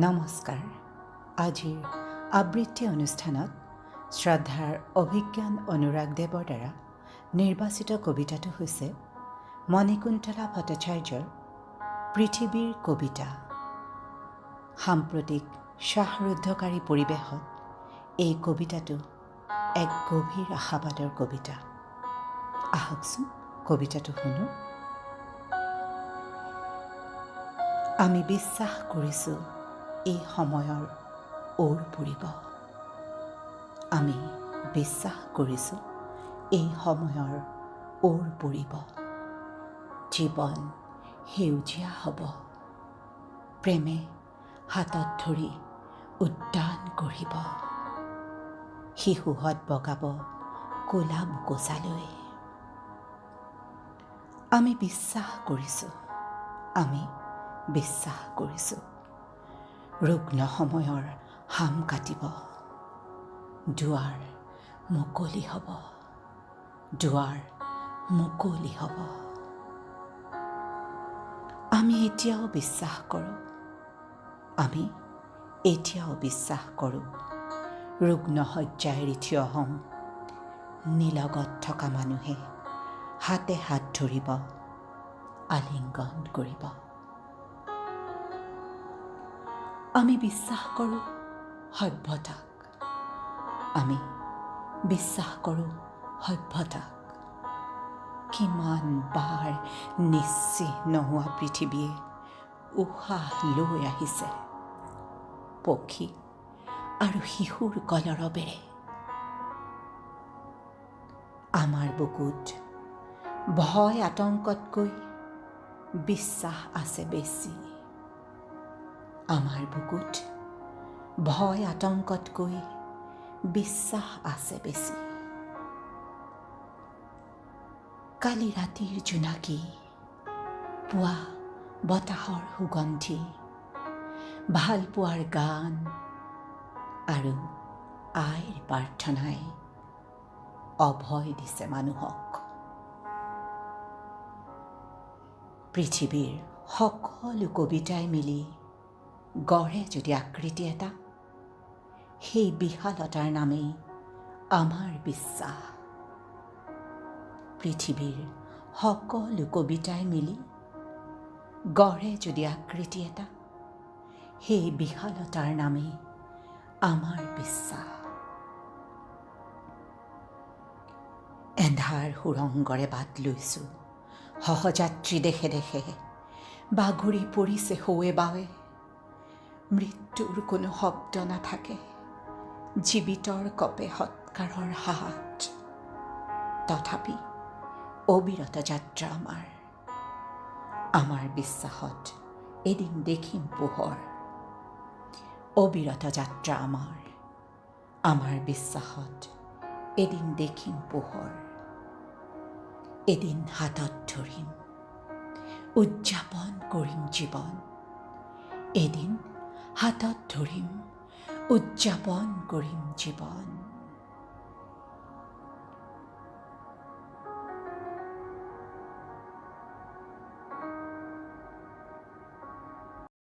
নমস্কাৰ। আজিৰ আবৃত্তি অনুষ্ঠানত শ্ৰদ্ধাৰ অভিজ্ঞান অনুৰাগ দেৱৰ দ্বাৰা নিৰ্বাচিত কবিতাটো হৈছে মণিকুন্তলা ভট্টাচাৰ্যৰ পৃথিৱীৰ কবিতা। সাম্প্ৰতিক শ্বাসৰুদ্ধকাৰী পৰিৱেশত এই কবিতাটো এক গভীৰ আশাবাদৰ কবিতা। আহকচোন কবিতাটো শুনো। আমি বিশ্বাস কৰিছোঁ এই সময়ৰ ওৰ পৰিব। আমি বিশ্বাস কৰিছোঁ এই সময়ৰ ওৰ পৰিব। জীৱন সেউজীয়া হ'ব। প্ৰেমে হাতত ধৰি উদ্যান গঢ়িব। শিশুহঁত বগাব ক'লা বোকোচালৈ। আমি বিশ্বাস কৰিছোঁ, আমি বিশ্বাস কৰিছোঁ ৰুগ্ন সময়ৰ হাম কাটিব। দুৱাৰ মুকলি হ'ব, দুৱাৰ মুকলি হ'ব। আমি এতিয়াও বিশ্বাস কৰোঁ, আমি এতিয়াও বিশ্বাস কৰোঁ ৰুগ্ন শয্যাই থিয় হ'ম। নিলগত থকা মানুহে হাতে হাত ধৰিব, আলিংগন কৰিব। আমি বিশ্বাস কৰোঁ সভ্যতাক, আমি বিশ্বাস কৰোঁ সভ্যতাক। কিমান বাৰ নিশ্চিহ্ন নোহোৱা পৃথিৱীয়ে উশাহ লৈ আহিছে পক্ষী আৰু শিশুৰ কলৰৱেৰে। আমাৰ বুকুত ভয় আতংকতকৈ বিশ্বাস আছে বেছি। আমাৰ বুকুত ভয় আতংকতকৈ বিশ্বাস আছে বেছি। কালি ৰাতিৰ জোনাকী, পুৱা বতাহৰ সুগন্ধি, ভালপোৱাৰ গান আৰু আইৰ প্ৰাৰ্থনাই অভয় দিছে মানুহক। পৃথিৱীৰ সকলো কবিতাই মিলি গঢ়ে যদি আকৃতি এটা, সেই বিশালতাৰ নামেই আমাৰ বিশ্বাস। পৃথিৱীৰ সকলো কবিতাই মিলি গঢ়ে যদি আকৃতি এটা, সেই বিশালতাৰ নামেই আমাৰ বিশ্বাস। এন্ধাৰ সুৰংগৰে বাট লৈছোঁ সহযাত্ৰী দেখে দেখে, বাগৰি পৰিছে সৌৱে বাৱে। মৃত্যুৰ কোনো শব্দ নাথাকে, জীৱিতৰ কপে সৎকাৰৰ হাত। তথাপি অবিৰত যাত্ৰা আমাৰ। আমাৰ বিশ্বাসত এদিন দেখিম পোহৰ। অবিৰত যাত্ৰা আমাৰ। আমাৰ বিশ্বাসত এদিন দেখিম পোহৰ। এদিন হাতত ধৰিম, উদযাপন কৰিম জীৱন। এদিন হাতত ধৰিম, উদযাপন কৰিম জীৱন।